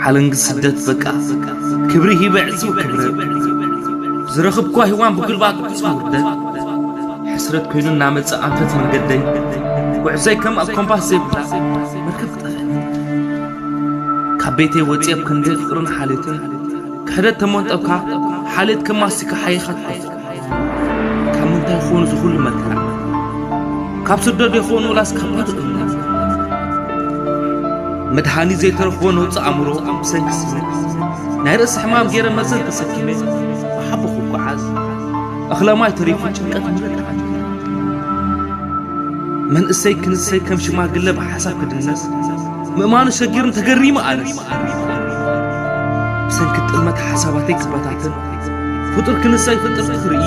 ሓለንጊ ስደት በቃ ክብሪ ሂበ ዕጽው ክብረ ዝረኽብኳ ሂዋን ብጉልባብ ዕጽው ውርደት ሕስረት ኮይኑ እናመጸ ኣንፈት መንገደይ ጉዕዞይ ከም ኣብ ኮምፓስ ዘይብላ መርከብ ጠፈ ካብ ቤተይ ወጺኤ ኣብ ክንደይ ፍቕርን ሓልዮትን ክሕደት ተመንጠብካ ሓልዮት ከም ማስቲካ ሓይኻ ትፈስስ ካብ ምንታይ ይኾኑ ዝኹሉ መከራ ካብ ስደዱ ይኾኑ ላስ ካብ ባዶ እምነት መድሃኒት ዘይተረኽቦ ነውፂ ኣእምሮ ብሰንኪ ስነ ናይ ርእሲ ሕማም ገይረ መዘን ተሰኪመ ብሓቦ ክጓዓዝ እኽለማይ ተሪፉ ጭንቀት ምረት ዓዲ መንእሰይ ክንሰይ ከም ሽማግለ ብሓሳብ ክድነስ ምእማኑ ሸጊርን ተገሪሙ ኣነስ ብሰንኪ ጥልመት ሓሳባተይ ክበታተን ፍጡር ክንሰይ ፍጥርቲ ክርኢ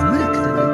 ምልክተለይ